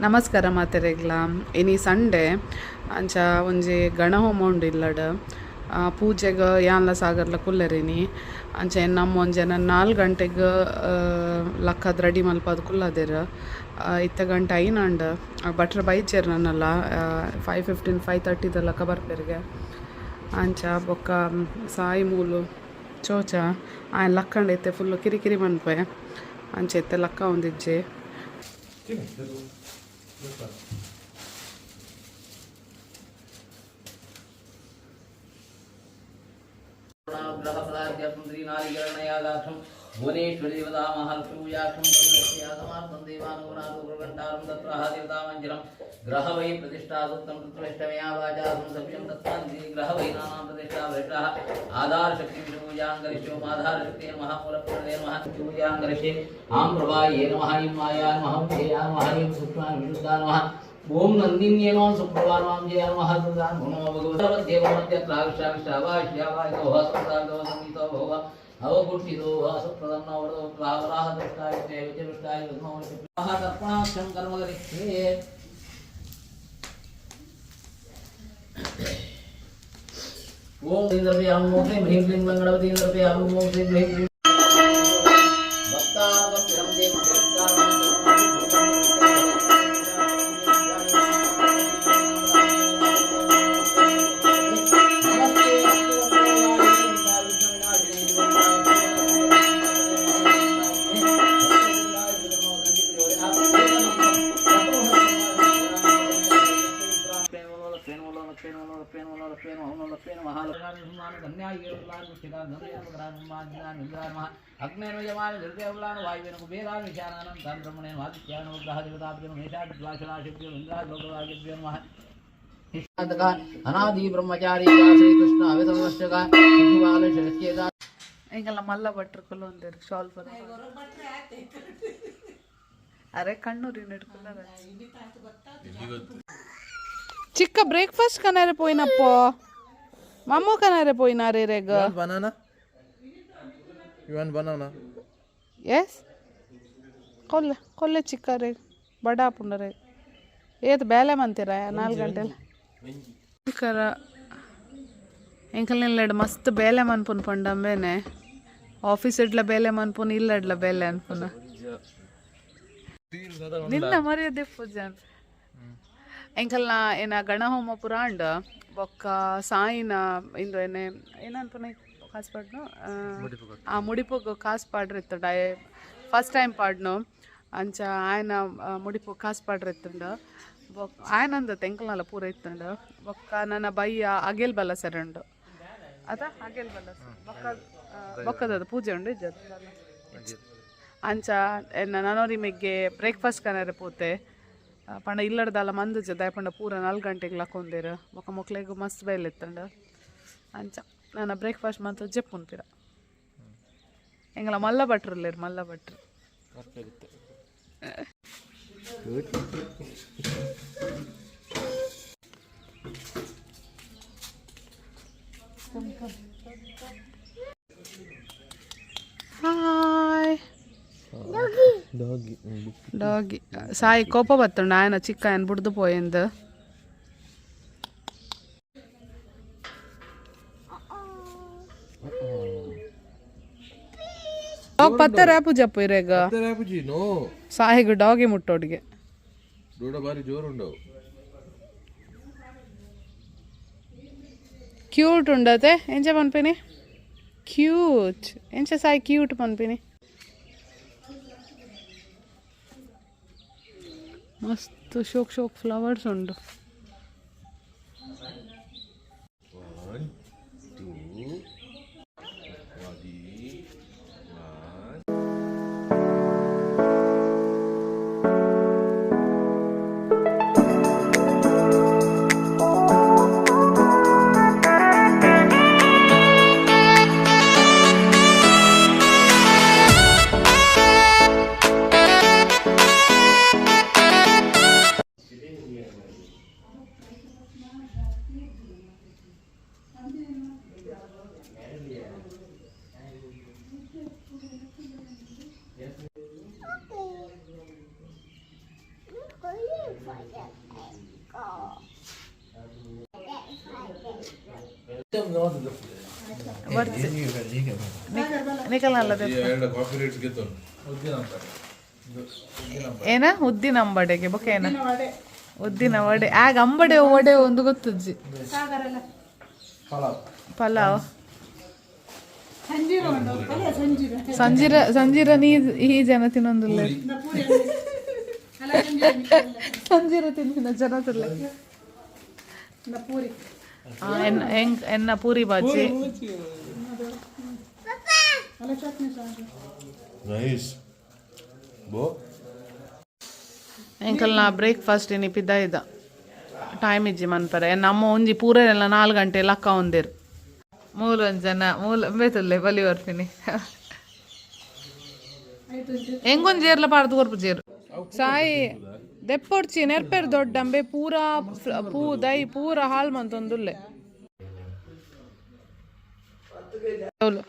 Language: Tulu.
ನಮಸ್ಕಾರ ಮಾತೆರೆಗ್ಲ. ಇನಿ ಸಂಡೆ, ಅಂಚ ಒಂಜಿ ಗಣಹೋಮ ಉಂಡು ಇಲ್ಲಡ್. ಪೂಜೆಗ್ ಯಾನ್ಲ ಸಾಗರ್ಲ ಕುಲ್ಲೆರಿನಿ. ಅಂಚ ನಮ್ಮ ಒಂಜೆನ 4 ಗಂಟೆಗ್ ಲಕ್ಕದ್ ರೆಡಿ ಮಲ್ಪದ್ ಕುಲ್ಲದೆರ್. ಇತ್ತೆ ಗಂಟೆ 5 ಆಂಡ್. ಭಟ್ರು ಬೈಜೆರ್ ನನ್ನಲ್ಲ, 5:15, 5:30ದ ಲಕ್ಕ ಬರ್ಪೆರ್ಗೆ. ಅಂಚ ಬೊಕ್ಕ ಸಾಯಿ ಮೂಲು ಚೋಚ ಆಯನ್ ಲಕ್ಕಂಡ ಇತ್ತೆ ಫುಲ್ಲು ಕಿರಿಕಿರಿ ಮನ್ಪೆ. ಅಂಚ ಇತ್ತೆ ಲಕ್ಕ ಒಂದಿಜ್ಜೆ. ಗ್ರಹಪ್ರಾದ್ಯಪುಂದ್ರೀನಾಲಿಕರಣಯಾಗಾಕ್ಷಂ ಭುವನೇಶ್ವರಿ ದೇವತಾ ಮಹಾಲಕ್ಷ್ಮೀಪೂಜಾಕ್ಷಂ ಯಾಗಮಾರ್ಥಂ ದೇವಾನುಗುಣಾನುಗ್ರಹಂಟಾರಂ ತತ್ರಹ ದೇವತಾಮಂಜಿರಂ ಗ್ರಹ ವೈ ಪ್ರತಿಷ್ಠಾ ಸೂಕ್ತಂ ತತ್ವಷ್ಟಮಯಾ ವಾಚಾ ಸವ್ಯಂ ತತ್ವಾಂತಿ ಗ್ರಹ ವೈ ನಾನಾಂ ಪ್ರತಿಷ್ಠಾ ಭ್ರಷ್ಟಃ. ಆಧಾರ ಶಕ್ತಿ ಪೂಜಾಂ ಕರಿಷ್ಯೆ. ಓಂ ಆಧಾರ ಶಕ್ತಿ ನಮಃ, ಮೂಲಪ್ರದೇ ನಮಃ. ಪೂಜಾಂ ಕರಿಷ್ಯೆ. ಆಂ ಪ್ರಭಾಯೇ ನಮಃ, ಐಂ ಮಾಯಾ ನಮಃ, ಜಯಾ ನಮಃ, ಐಂ ಸೂಕ್ಷ್ಮಾ ವಿಶುದ್ಧಾ ನಮಃ. ಓಂ ನಂದಿನ್ಯೇ ನಮಃ, ಸುಪ್ರಭಾ ನಮಃ, ಜಯ ನಮಃ, ಸುಧಾನ್ ನಮೋ ಭಗವತ್ ದೇವಮಧ್ಯತ್ರಾಕ್ಷಾಕ್ಷಾವಾಶ್ಯಾವಾಯಿತೋ ಹಸ್ತಾಗೋ ಸಂಗೀತೋ ಭವ ಅವಗುಟ್ಟಿದೋ ವಾಸುಪ್ರದನ್ನೋ ವರದೋ ಪ್ರಾವರಾಹ ದೃಷ್ಟಾಯ ವಿಜಯದೃಷ್ಟಾಯ ತರ್ಪಣಾಕ್ಷಂ ಕರ್ಮ ಕರಿಷ್ಯೆ. ಓಂ ದ್ರವ್ಯಾಂ ಓಂ ಕ್ರೀಂ ಹ್ರೀಂ ಕ್ಲೀಂ ಗಣಪತಿ ದ್ರವ್ಯಾಂ ಓಂ ಶ್ರೀಂ ಹ್ರೀಂ ಕ್ಲೀಂ ಭಕ್ತಾನುಗಂ ದೇವ. ಅನಾದಿ ಬ್ರಹ್ಮಚಾರಿ ಶ್ರೀಕೃಷ್ಣ ಅವಿಸಂವರ್ಷಕ ಶಿಶುಪಾಲ ಶಿರಸ್ಕೇದ. ಎಂಕಲ್ಲ ಮಲ್ಲ ಭಟ್ರು ಕುಲ್ಲೊಂದೇರು ಶಾಲ್ ಪರ. ಅರೆ ಕಣ್ಣೂರಿ ನೆಡ್కుಲ್ಲಾರ. ಚಿಕ್ಕ ಬ್ರೇಕ್ಫಾಸ್ಟ್ ಕನಾರೆ ಪೋಯಿನಪ್ಪೋ, ಮಮ್ಮು ಕನಾರೆ ಪೋಯಿನಾರೆ ರೇಗ. Banana? You want banana? S, ಕೊಲ್ಲೆ ಕೊಲ್ಲೆ ಚಿಕ್ಕ ರೇ ಬಡ ಆಪುಂಡರೆ. ಏತ್ ಬೇಲೆ ಮಂತೀರ 4 ಗಂಟೆ ಕರ? ಎಂಕಲ್ನೆಲ್ಲೆಡ್ ಮಸ್ತ್ ಬೇಲೆ ಮನ್ಪುನ್ ಪಂಡಂಬೇನೆ. ಆಫೀಸ್ ಇಡ್ಲ ಬೇಲೆ ಮನ್ಪುನ್, ಇಲ್ಲಡ್ಲ ಬೇಲೆ ಅನ್ಪುನ. ನಿನ್ನ ಮರ್ಯಾದೆ ಪೂಜಾನ್. ಎಂಕಲ್ನ ಏನ ಗಣಹೋಮ ಪುರಾಂಡ್ ಬೊಕ್ಕ ಸಾಯಿನ ಇಂದು ಏನೆ ಏನನ್ಪುನ ಕಾಸು ಪಾಡ್ನು, ಆ ಮುಡಿಪುಗ್ ಕಾಸು ಪಾಡ್ರ ಇತ್ತುಂಡ. First time ಪಾಡ್ನು. ಅಂಚ ಆಯನ ಮುಡಿಪು ಕಾಸು ಪಾಡ್ರ ಇತ್ತುಂಡ. ಬೊಕ್ಕ ಆಯನಂದ ತೆಂಕಲ್ನಲ್ಲ ಪೂರ ಇತ್ತುಂಡ. ಬೊಕ್ಕ ನನ್ನ ಬಯ್ಯ ಅಗೇಲ್ ಬಲ್ಲ ಸೆರಂಡು ಅದ ಅಗೇಲ್ ಬಲ್ಲ ಬೊಕ್ಕ ಬೊಕ್ಕದ ಪೂಜೆ ಉಂಡು ಇಜ್ಜದ. ಅಂಚ ಎನ್ನ ನನೋರಿ ಮೆಗ್ಗೆ ಬ್ರೇಕ್ಫಾಸ್ಟ್ ಕನರೆ ಪೋತೆ. ಪಂಡ ಇಲ್ಲಡ್ದಲ್ಲ ಮಂದುಜ ದಾಯ ಪಂಡ ಪೂರ 4 ಗಂಟೆಗೆ ಲಕ್ಕೊಂದೇರು. ಬೊಕ್ಕ ಮೊಕ್ಲೆಗ್ ಮಸ್ತ್ ಬೇಲೆ ಇತ್ತಂಡ. ಅಂಚ ನಾನು ಬ್ರೇಕ್ಫಾಸ್ಟ್ ಮಂತ್ ಜೆಪ್ಪುನ್ ಪಿರ. ಎಂಗಲ ಮಲ್ಲ ಭಟ್ರು ಉಲ್ಲೇರು, ಮಲ್ಲ ಭಟ್ರು. ಹಾಯ್. Doggy. ಡಾಗಿ. ಸಾಯಿ ಕೋಪ ಬತ್ತುಂಡು ఆయన ಚಿಕ್ಕ ఆయన ಬುಡ್ದು ಪೋಯೆಂದು. ಡಾಗ್ ಪತ್ತರ ಪೂಜಪ್ಪ ಇರೇಗ. ನೋ. ಸಾಯಿಗ್ ಡಾಗಿ ಮುಟ್ಟೋಡಿಗೆ. ದೊಡ್ಡ ಬಾರಿ ಜೋರುಂಡವು. ಕ್ಯೂಟ್ ಉಂಡತೆ. ಎಂಚ ಪನ್ಪಿನಿ? ಕ್ಯೂಟ್ ಎಂಚ ಸಾಯಿ? ಕ್ಯೂಟ್ ಪನ್ಪಿನಿ. ಮಸ್ತ್ ಶೋಕ್ ಶೋಕ್ ಫ್ಲವರ್ಸ್ ಉಂಡು. One, two, one. ನಿಕಲಲ್ಲ. ಕಾಫಿ ರೇಟ್ಸ್ ಗೆತ್ತೋನು. ಏನ ಉದ್ದಿನ ಅಂಬಡೆಗೆ ಬೊಕ ಏನ ಉದ್ದಿನ ವಡೆ ಆಗ ಅಂಬಡೆ ವಡೆ ಒಂದು ಗೊತ್ತುಜ್ಜಿ. ಪಲಾವ್ ಸಂಜೀರ ಸಂಜೀರ ನೀ ಈ ಜನ ತಿನ್ನೊಂದಿಲ್ಲ. ಸಂಜೀರ ತಿನ್ನಿನ ಜನ ತಿಲ್ಲ. ಹೆಂಗ್ ಎನ್ನ ಪೂರಿ ಬಾಜಿ. ನೈಸ್ ಬೋ. ಎಂಕಲ್ನ ಬ್ರೇಕ್ಫಾಸ್ಟ್ ಇನಿ ಪಿದಾಯ್ದ ಟೈಮ್ ಇಜ್ಜಿ ಮನ್ಪರೆ. ನಮ್ಮ ಒಂಜಿ ಪೂರೆಲ್ಲ 4 ಗಂಟೆ ಲಕ್ಕ ಒಂದಿರು. ಮೂಲ ಒಂಜಿ ಜನ ಮೂಲ ಬೇತುಲ್ಲೆ ಬಲಿ ಬರ್ತೀನಿ. ಹೆಂಗೊಂದು ಜೇರ್ಲ ಪಾಡ್ದು ಕೊರ್ಪು ಜೇರು ಸಾಯಿ ದೆಪ್ಪೊಡ್ಚಿ ನೆರ್ಪೆರ್ ದೊಡ್ಡಂಬೆ ಪೂರಾ ಪೂ ದೈ ಪೂರ ಹಾಲ್ ಮಂತೊಂದುಲ್ಲೆ ಅವ್ಲು.